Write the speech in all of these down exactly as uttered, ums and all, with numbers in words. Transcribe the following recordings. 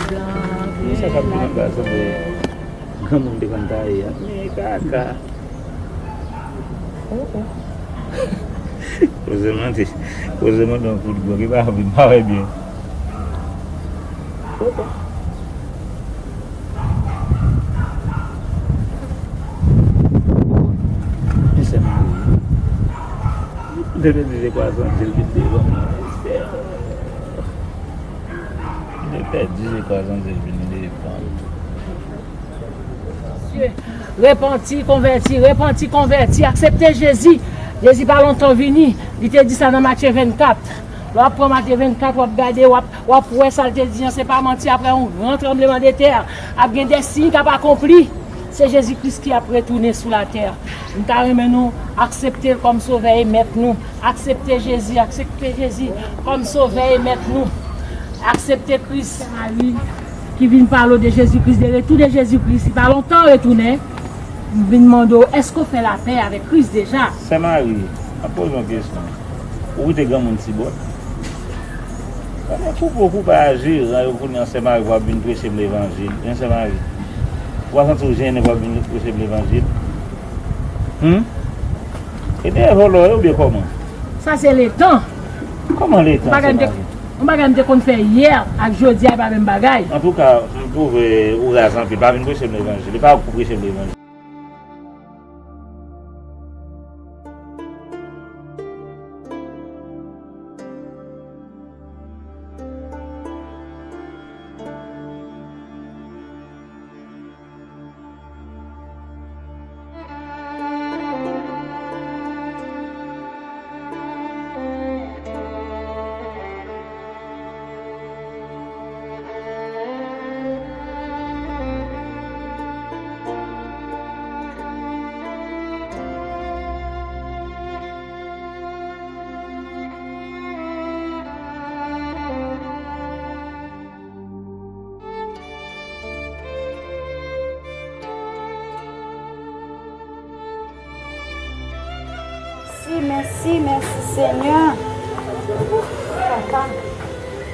Sa k ap vin anba sanble granmoun te konn taye a. Men kaka. Koze mande, koze mande yon kout gwo ki pa vin pa wè byen. Mesye mari. Depi di se kwa santi l vin devan mwen. Mesye. Li pèdi, se kwa santi l vin devan. Repanti, konvèti, repanti, konvèti, aksepte Jezi. Jezi pa lontan vini. Li te di sa nan Matye vennkat. Lè w ap pran Matye vennkat, w ap gade, w ap, w ap wè sa l te di an, se pa manti. Apre yon gran tranblemanntè, ap gen de siy k ap akonpli. Se Jezi Kris ki ap retounen sou latè. M ta renmen nou aksepte l kòm Sovè e Mèt nou. Aksepte Jezi, aksepte Jezi kòm Sovè e Mèt nou. Aksepte Kris. Mari ki vin pale w de Jezi Kris, de retou de Jezi Kris. Li pa lontan retounen. M vin mande w, èske w fè lapè avèk Kris deja? Sè Mari, m ap poze yon kesyon. Ou kite granmoun ti bòt? Gade koupe w koupe a jeran yo kounye a, Sè Mari, pou w ap vin preche m levanjil. Men Sè Mari, ou pa santi w jennen pou w ap vin preche m levanjil? Hum? E dèyè vòlò yo oubyen kòman? Sa se letan. Kòman letan, Sè Mari? Yon bagay m te konn fè yè ak jodi a, e pa menm bagay. Antouka, m twouve ou raz anpil. Pa vin preche m levanjil. E pa ou k pou preche m levanjil. Mèsi, mèsi, mèsi, Senyè. Papa,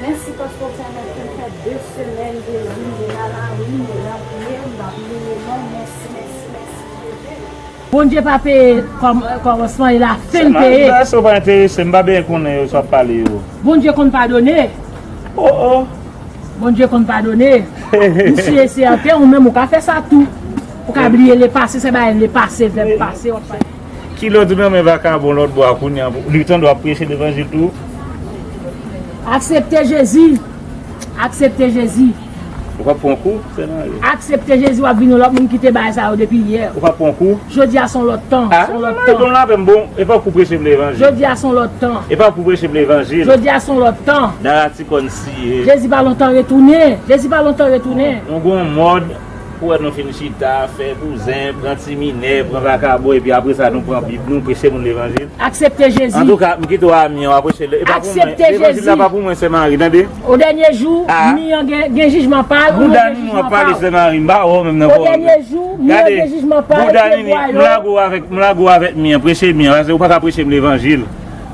mèsi paske w pèmèt nou fè de semèn, Jezi, nou la, la, wi, nou la, priye, nou la, priye, non, mèsi, mèsi, mèsi, Jezi. Bondye pa peye kòm-, kòmansman e lafen l peye. Sa m pa enterese, m pa bezwen konnen yo, sa w ap pale yo. Bondye konn padone. Oh, oh. Bondye konn padone. M si e sèten, ou menm ou ka fè sa tou. Ou ka bliye lepase, se bagay lepase, vèb pase, w ap pale. Kilòt ou nan men vakabon lòt bò a kounye a, li tande w ap preche levanjil tou. Aksepte Jezi. Aksepte Jezi. Ou p ap pran kou, Sè Mari. Aksepte Jezi, w ap vin yon lòt moun ki te bay sa yo depi yè. Ou p ap pran kou. Jodi a se yon lòt tan, se yon lòt tan. Bon, la, bon, e pa ou k pou preche m levanjil. Jodi a se yon lòt tan. E pa ou k pou preche m levanjil. Jodi a se yon lòt tan. Dara ti kòn siye. Jezi pa lontan retounen. Jezi pa lontan retounen. Nou gen yon mòd pou wè nou fin chita, fè kouzen, pran ti minè, pran vakabon, epi apre sa nou pran Bib nou, preche moun levanjil. Aksepte Jezi. Antouka, m kite w a mi an, w a preche. E pa pou mwen. Aksepte Jezi. Levanjil la pa pou mwen, Sè Mari, tande? O dènye jou, mi an gen, gen jijman pa l, ou gen jijman pa w. Bouda nou ap pale, Sè Mari, m pa wè w menm nan pawòl. O dènye jou, mi an gen jijman pa l, se bwa yo. Gade, m lage w avèk, m lage w avèk mi an, preche mi an, paske ou pa ka preche m levanjil.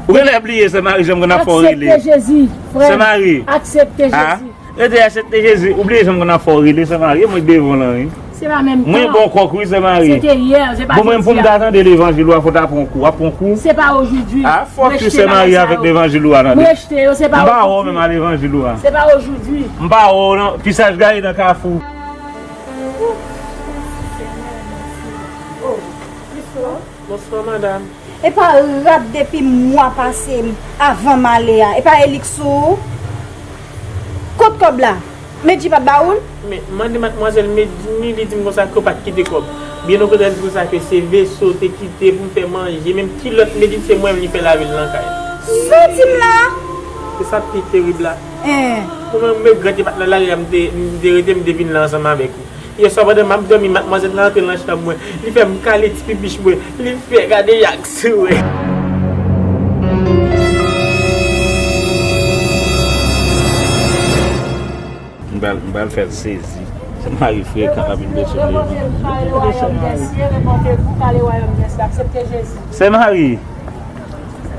Ou genlè bliye, Sè Mari, jan m konn ap fè w rele. Aksepte Jezi, frè. Sè Mari. Aksepte Jezi. Rete aksepte Jezi. Ou bliye jan m konn ap fè w rele, Sè Mari. E mwen k devan w lan, wi. Se pa menm tan. Mwen bon kòk, wi, Sè Mari. Se te yè, se pa jodi a. Bon, mwen, pou m ta tande levanjil ou a, fò w ta pran kou. W ap pran kou? Se pa ojoudwi. A, fòk tou, Sè Mari, avèk levanjil ou a, tande. M rejte yo, se pa ojoudwi. M pa wè w menm a levanjil ou a. Se pa ojoudwi. M pa wè w nan, pisaj gaye nan kafou. Bonswa, madanm. E pa rad depi mwa pase avan m ale a. E pa Elix ou? Kot kòb la? Medji pa t ba ou l? Men, m mande madmwazèl Medji, li di m konsa ke yo pa t kite kòb. Byen okontrè, li di konsa ke se veso te kite pou m fè manje. Menm kilòt Medji se mwen menm li fè lave l nan kay. Sa w di m la? Se sa k pi terib la. Mwen menm, m regrèt li pa t nan lari a, m te, m te rete, m te vin la ansanm avèk ou. Yè swa pandan m ap dòmi, madmwazèl la antre nan chanm mwen. Li fè m kale ti pipich mwen. Li fè gade yak sou mwen. M pral, m pral fè l sezi. Sè Mari frekan, l ap vin bese levanjil. Sè Mari,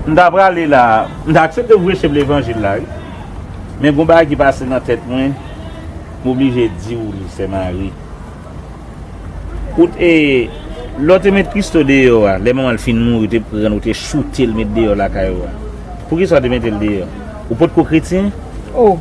m ta prale la, m ta aksepte pou preche m levanjil la, wi. Men gon bagay ki pase nan tèt mwen. M oblije di w li, Sè Mari. Ou te, lè w te met Christo deyò a, lè manman l fin mouri, ou te pran l, ou te choute l met deyò lakay ou a. Poukisa w te mete l deyò? Ou potko kretyen? Oh.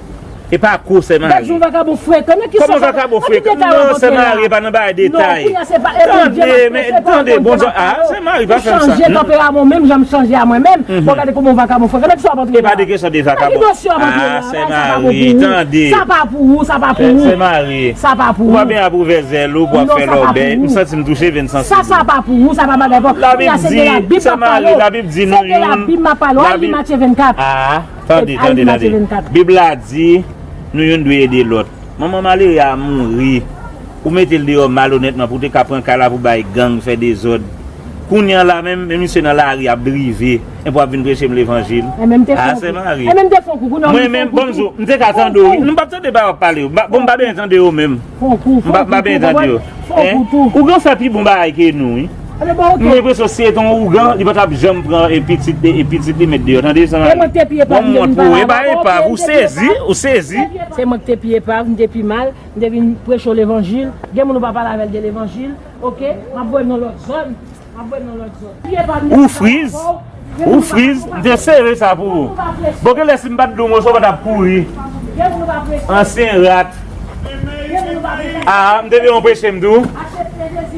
E pa kou, Sè Mari. Gad yon vakabon frekan, nan ki sans sa? Kòman vakabon frekan? Non, Sè Mari, e pa nan bagay detay. Non, kounye a se pa, e Bondye m ap fè, se pa Bondye m ap fè. Tande, Bondye, ah, Sè Mari, pa fè m sa. Ou chanje tanperaman w menm, jan m chanje a mwen menm. Bon, gade kòman w vakabon frekan, nan ki sans w ap antre la? E pa de kesyon de vakabon. Nan ki dosye w ap antre la? Ah, Sè Mari, tande. Sa pa pou ou, sa pa pou ou. Sè Mari. Sa pa pou ou. Ou pa byen ap ouvè zèl ou pou ap fè lòbèy. M santi m touche venn santi. Sa, sa pa pou ou, sa pa bagay pa w. Labib di, Sè Mari, Labib di nou youn. Se de Labib m ap pale w, a li Matye vennkat. Ah. Tande, tande, tande. Bib la di, nou youn dwe ede lòt. Manman malere a mouri. Ou mete l deyò malonètman pou w te ka pran kay la pou bay gang, fè dezòd. Kounye a la menm, men misye nan lari ap drive, enpi w ap vin preche m levanjil. Ah, Sè Mari. Mwen menm, bon, m te ka tande w wi. M p ap tande bagay w ap pale yo. Bon, m pa byen tande yo menm. M pa, m pa byen tande yo. Hein? Ougan fè pi bon bagay ke nou wi. M gen enpresyon si se te yon ougan, li pa t ap janm pran e pitit, e pitit li met deyò. Tande sa? Bon, m wont pou ou. E pa epav, ou sezi, ou sezi. Se mwen ki te pi epav, m te pi mal, m te vin preche w levanjil. Gen moun ou pa pale avè l de levanjil, oke? M ap voye l nan lòt zòn. M ap voye l nan lòt zòn. Ou friz. Ou friz, m te sere sa pou ou. Bon, genlè si m pa t di w mo sa, w pa t ap kouri. Ansyen rat. Ah, m te vle yon preche m tou.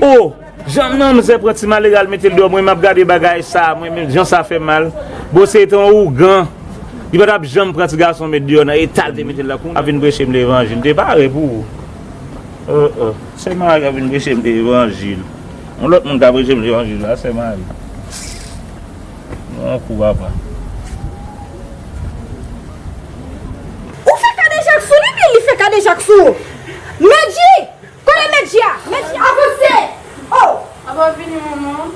Oh, jan nan mizè pran ti malere al mete l deyò, mwen m ap gade bagay sa, mwen menm jan sa fè mal. Bon, se te yon ougan. Li pa t ap janm pran ti gason met deyò nan eta l te mete l la. Kounye a vin preche m levanjil. M te pare pou ou. Euh, euh. Sè Mari ap vin preche m levanjil. Yon lòt moun ka preche m levanjil la, Sè Mari. Yon kou papa. Ou fè kadejak sou li, men li fè kadejak sou ou. Medji! Kote Medji a? Medji, avanse! Oh! Apa w vini, manman?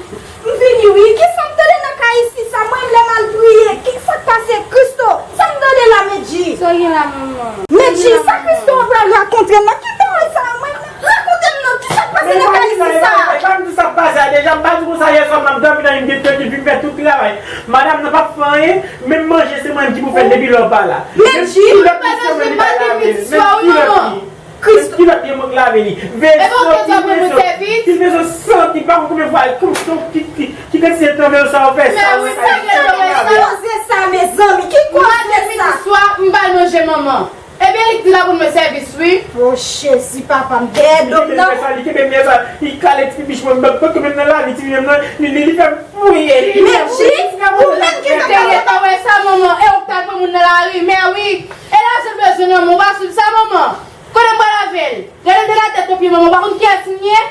M vini wi. Kisa m tande nan kay isi sa? Mwen menm lè m al priye, kisa k pase? Christo, sa m tande la, Medji? Sa w gen la, manman? Medji, sa Christo pral rakonte m nan? Ki bagay sa? Mwen, rakonte m non, kisa k pase nan kay isi sa? E pa m di sa k pase a deja, m pa di konsa yè swa m ap dòmi nan yon gen tranki vin fè tout travay. Madanm nan p ap fè anyen, menm manje se mwen menm ki pou fè l depi lè w pa la. Medji, menm kilòt li se mwen li pa lave, menm kilòt li. Christo. Kilòt li mwen k lave li. Veso, ki veso, ki veso santi, pa konn konbyen fwa, ki, ki, ki, ki kantite tan veso sa yo fè sa, mwen pa gen tan pou lave. Koze sa, mezanmi, ki koze sa? Mwen depi swa, m pa manje manman. Ebyen, li k di l ap rann mwen sèvis, wi. O Jezi, papa m, dèyè do m nan. Li kenbe m yè swa, li kenbe m yè swa, li kale ti pipich mwen, m poko menm nan lave ti pipich mwen nan, li, li, li fè m fouye. Medji, ou menm ki fè kale. Te gentan wè sa, manman, e ou k t al pran moun nan lari, mè wi. E lajan l bezwen nan men w, ou pa swiv sa, manman. Kote m pral avè l? Gade m de latèt o pye, manman, ou pa konn kiyès m ye?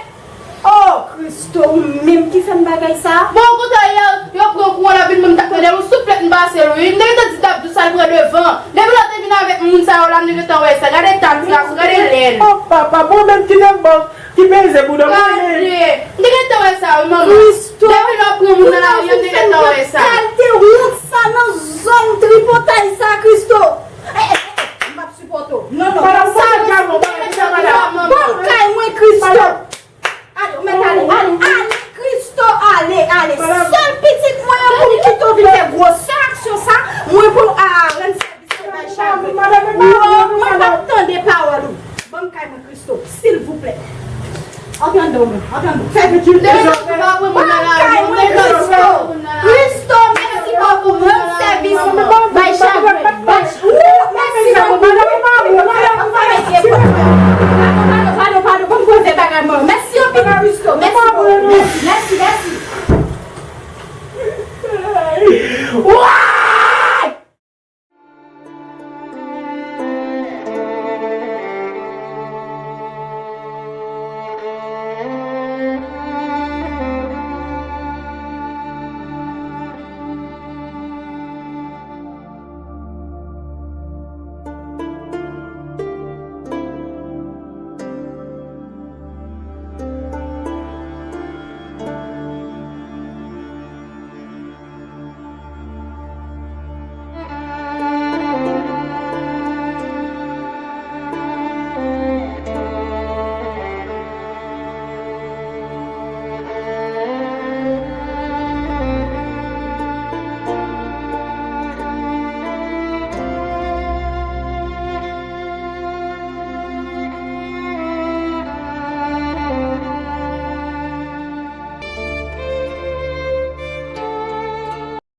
Oh, Christo, ou menm ki fè m bagay sa? Bon, kote w ye a, yo pran kouran, l ap vin ban m, m t ap tande l, yon souflèt m pase l, wi. M te gentan di Dabdou sa l pran devan. Depi lè w te vin avèk moun sa yo la, m te gentan wè sa. Gade eta ti gason, gade lè l. Oh, papa, bon, menm ki nan bank, ki peze bouda mwen, men. Gade, m te gentan wè sa, wi, manman. Christo, depi lè w pran moun nan lari a, m te gentan wè sa. Kalte wont sa nan zòn tripotay sa, Christo. Eh, eh, eh, eh, m p ap sipòte w. Non, non, sa Christo, ban m kay mwen, Christo. Ale, ou mèt ale, ale, ale, Christo, ale, ale. Sèl pitit mwen an pou m kite w vin fè gwosè aksyon sa, mwen pou, ah, rann sèvis se bay chave. Non, mwen p ap tande pawòl ou. Ban m kay mwen, Christo, silvouplè. Antre anndan w menm, antre anndan w. Fè vit, vit, vit. Depi lòt ou pa pran moun nan lari.